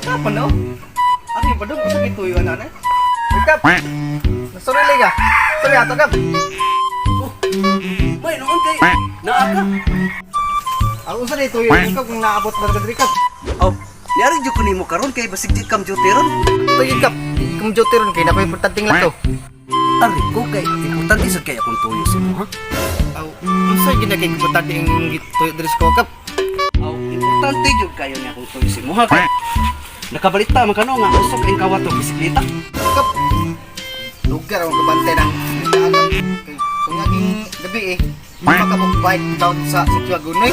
Kapan no? Ano yung padung? Sa kituyo na na? Kap! Nasurili ka! Sorry ato, Kap! Oh, may noon kay naa ka. Ang usa ni tuyo yung Kap kung naabot na diri, Kap. Oh, niari jud ko nimo karon kay basig di kam duty ron. Tuyo, Kap. Kung duty ron kay nakoy importanteng lang to. Ari ko kay importante sad kay akong tuyo sa mo, ha? Aw, unsa gyud na kay importante ang tuyo diri sa Kap? Aw, importante jud kayo ni akong tuyo sa mo, ha? Kay nakabalita man kano nga usok ang kawat og bisikleta. Kap. Lugar ang kabantay ng Kap. Kay kung naging gabi eh, makabuk bike down sa Sitio Agunoy.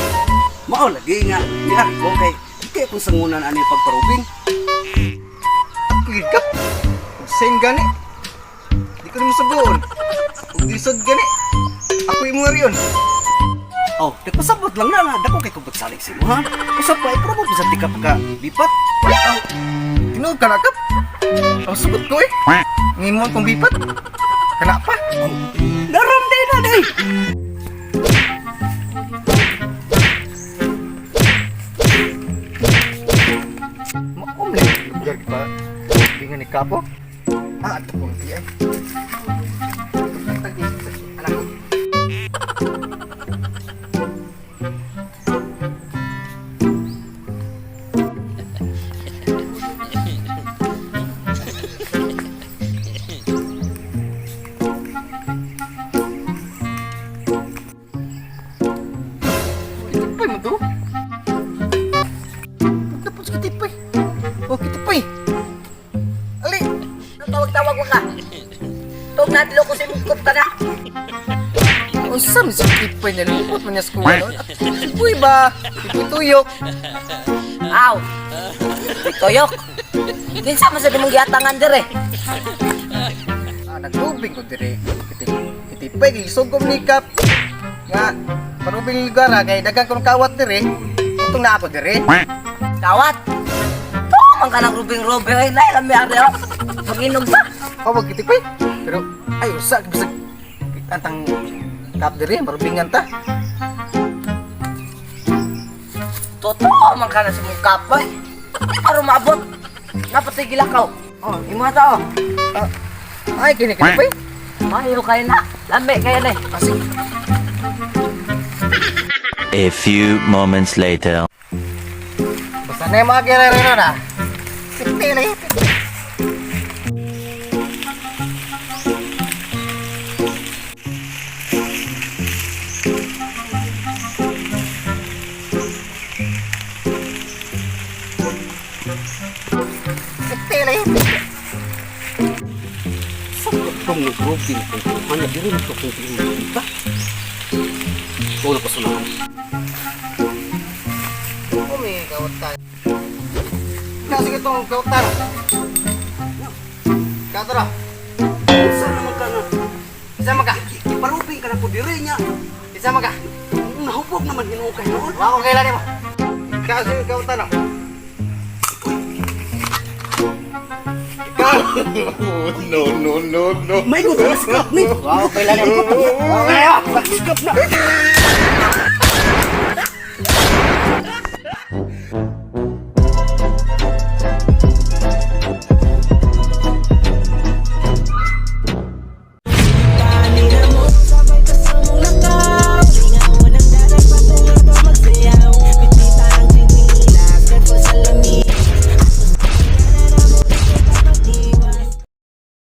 Mao lagi nga niari ko kay di akong sangunan ani pagparubing. Ako gyud, Kap. Same gani. Di ko nimo subuon. Ug lisod gani. Ako imo riyon. Oh, nagpasabot lang na nga dako kay kubot salig sa mo, ha? Usap pa i-promote sa di ka pagka lipat. Aw, tinuod ka na, Kap. Ang sugot ko eh. Ngimon kong bipat. Kana pa. Naram day na day. Maom lang yung lugar pa. Bingan ni Kapo. Ah, ato kong tiyan. Anak ko. Kitipay mo to? Tapos kitipay. Oh, kitipay. Ali! Tawag-tawag mo ka. Tog nadlo ko si mukop ka na. Unsa man sa kitipay na lupot man niya sa kuha noon? Uy ba? Tipoy tuyok. Aw. Toyok. Kinsa man sa imong giatangan dire? Ah, naglubing ko dire. Kitipay kay sugom ni Kap. Nga parubing lugar ha, kay daghang kong kawat dire. Utong na ako dire. Kawat. To man ka nang rubing-rubing ay lahi lami ari oh. Maginom sa. Kawag kitipay. Pero ay usa bisag antang kap dire parubingan ta. Totoo man ka na sa mong kapay. Di pa rumabot. Napatay gilakaw. Oh, imo ta oh. Ah, ay kini kitipay. Mayo kayo na. Lami kayo na. Kasi A few moments later. basta na yung mga gerero na. Pipi lagi. Pipi lagi. Sa tong nagrubing kay kuha diri mo to kung diri mo kita. Ikaw na pasunahan. Umi, kawatan. Kasi itong kawatan. Katara, Unsa naman ka nga? isa man ka. Iparubing ka na ko diri niya. Isa man ka. Nahubog naman hinuo kay noon. Wa ko kailan nimo. Kasi kawatan. Ikaw. No, no, no, no. May ko na sikap ni. Wa ko kailan nimo. Wa ko kailan nimo. Sikap na.